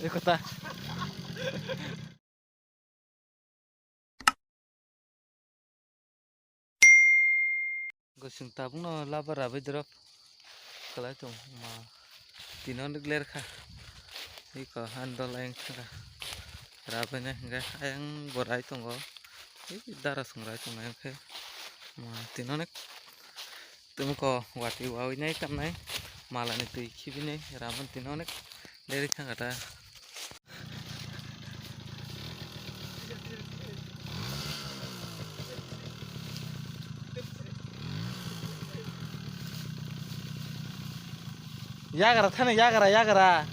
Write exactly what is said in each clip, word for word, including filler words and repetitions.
Ekota. Gosong tabukno laba rabai drop. Kwlai tong ma. Tino nik ler kha. Iko handle ayang kha. Rabai nai hingke ayang borai tongo. Ei dara song rai tong ayang khe. Ma tino nik. Tumuko wati wawi nai tamnai, malani twi khibinai, raman tino onek deri thangkha ta. Yagra thani, yagra, yagra.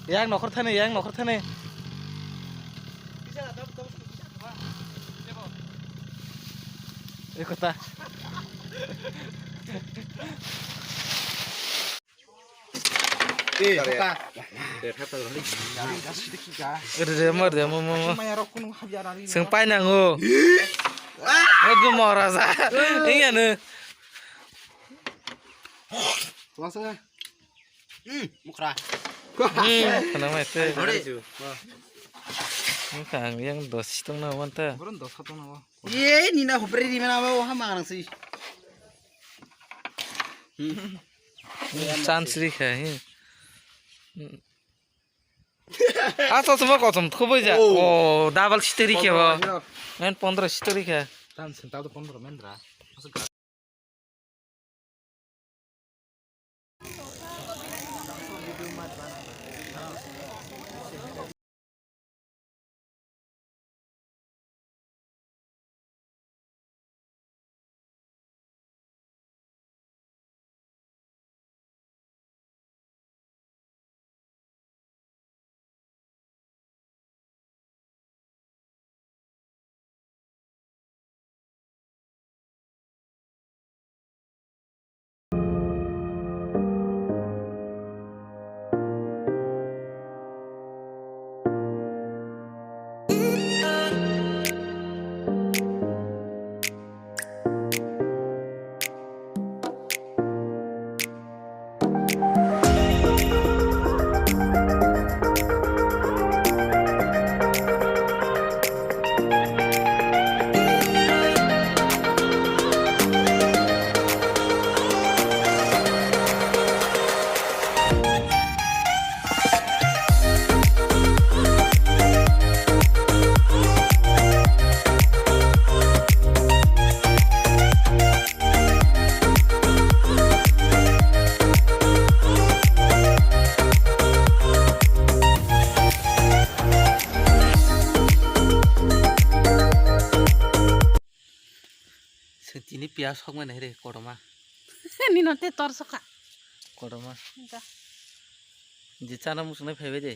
Yang nokhor thani, yang nokhor thani. Ekota. Eh, hata. Re, re, mo, re, mo, mo, mo. Maya rok kunu habya rari. Seng pai nango. Odu mo raja. Iya ne. Langsung ah. Hmm, mukra. Hmm, kana mai te. Ore. Mukha ang yang dos tong na wan ta. Boron dos tong na. Ye, nina hopre ri mena ba, o ha mangrang si. Chance ri kha, he. A, to suma kosom, khoboi ja. Oh. O, double story khe bo. Pondro, men pondro story khe. Tan senta to pondro men ra. Seng tini piyaj sokmani hai re kotorma. Nino te tor sokha. Kotorma. Wngkha. Je chana muchungnai phaibai de.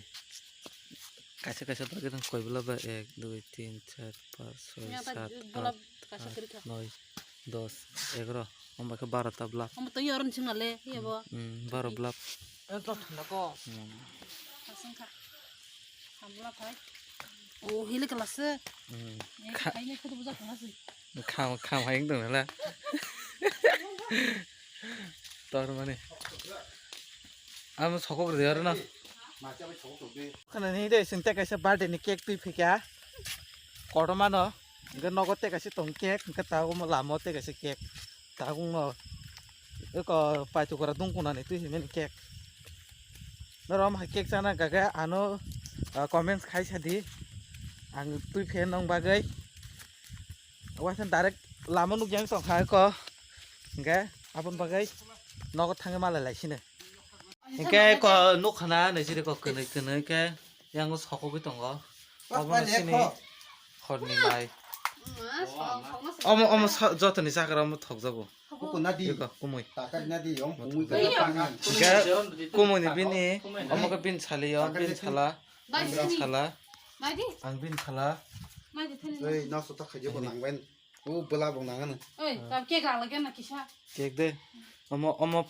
Kaisa kaisa bagwi rang koi bwla ba ek, dui, tin, char, panch, soi, sat, aat, noi, dos, egaro. Omo khe baro ta bwlap. Omo to yoron chwngna le, yabo. Hmm, baro bwlap. Ento thangna ko. Hmm. Aswng kha. Hamla phai. O, hili kala se. Hmm. Kha- khaini khudu buja khana se. Kham, kham hai wng tong nala. Tor mani. Amo sokok rw aro no. Khana ni de sing te kaisa birthday ni cake twi phika. Kotorma no. Hingke nogo te kaisa tong cake, hingke tabuk lama o te kaisa cake. Tabuk no eko paitukura dungkunani twi himani cake. Norok hai cake chana gaga ano, ah, comments khai sadi. Ang twi phe nong bagwi. Waisa direct lama nukjagwi tongkha eko. Hingke aboni bagwi nogo thangwi malai lai sini. Hingke eko nukha na naisiri eko kwnwi kwnwi khe yango sokogwi tongo. Obono sini horni mai. Omo, omo sa-, jotoni sakra omo thokjago. Eko kumui. Hingke kumui ni bini, omo khe bini sali o, bini sala, ang bini sala, ang bini sala. Ei, naso ta khaijabo nangbai. O bwla bo nang ano. Oi, tab cake ang lagi na kisa. Cake de. Omo, omo,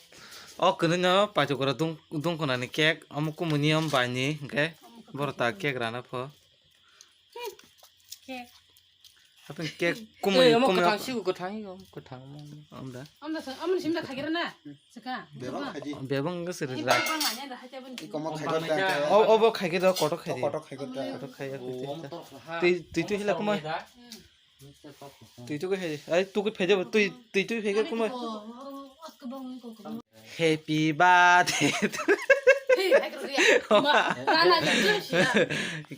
o kwnwi no paitokora dung, dungkhonani cake, omo kumuni, omo baini, hingke borok ta cake rana pho. Cake. Atun cake kumui, eh, omo kumui kwthang omo. Sigo, kwthang, omo kwthang, omo. Amda. Amda sa, amni simda khagira na? Sika. Bebang khaji. Bebang wngkha siri. Ini rak. Bebang manya dah, haja bun. Iko mo khaji ta. O, obo khaji do, kotok khaji. Kotok khaji ta. Kotok khaji. Twi, twi tu hila kumui. Hmm. Twi tu khaji. Ai, tu khaji, twi, twi tu khaji kumui. Happy birthday to you.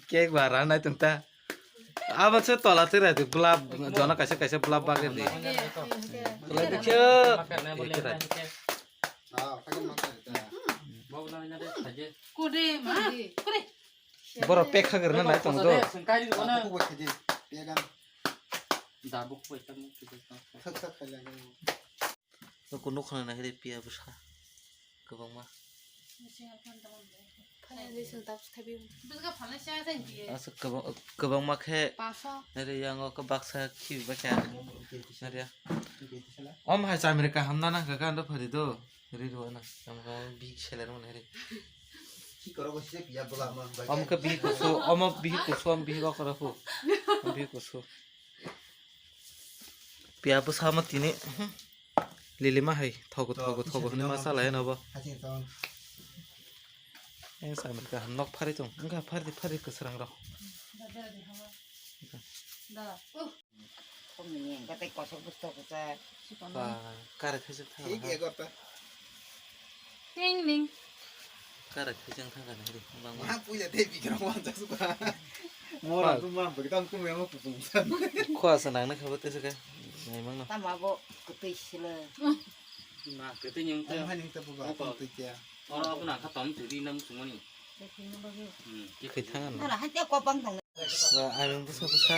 Cake ba rana tungta. Abo se tola tira de gulab jona kaisa kaisa gulab bagir di. Gulab dikhe. Kode ma. Kode. Boro pek kha gurna nai tong do. Sengkai di mana? Aku buat khaji. Dia kan. Dabuk buat kan. Thak thak khaji. Nokho nokho nai nahiri piya bwsa kwbangma. Aswk kwbang-, kwbangma khe nahiri yango khe baksa khibi bakya nahiri. Om hai chamri kaham na nangkha khe ando phari do. Ri rw na. Tamo khe bihik seler mani ri. Om khe bihik kusu, omo bihik kusu, om bihik okra hu. Om bihik kusu. Piya bwsa ma tini, hmm, lili ma hai, thogo, thogo, thogo hwnwi ma salai no bo. Eng sa America nok phari tong, wngkha phari, phari kwsrang rok. Komini engkha tei kosok bwstok kwchak. Ba, kare thajak thang ha. Ting ning. Kare thajak thang ha, nahiri, bang, bang. Ma puila tei bikram wan jasu ka. Mora tu ma bikram tu memo kutung san. Khua sa nang na khabo te saka. Nai mang no. Tama bo kutui sila. Ma kutui nyung te. Ang haning te buba kutui kya. Oro abo nang kha tom tu di nam sumoni. Hmm. Khai thang na. Nara han te kopang tong. Ba, ayung bwsa bwsa.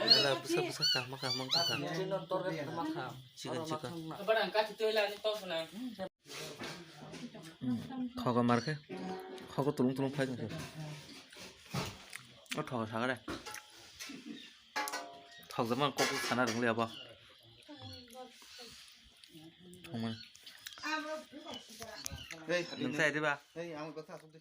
Ala bwsa bwsa kahma kahma wngkha. Chicken, chicken. Hmm. Khogo mar khe. Khogo tulung tulung phai tong khe. O thogo sagare. Thokjakmani kok sana rwngli abo. Thongmani. Hey, nwng sai diba? Hey, ang kotha asuk de.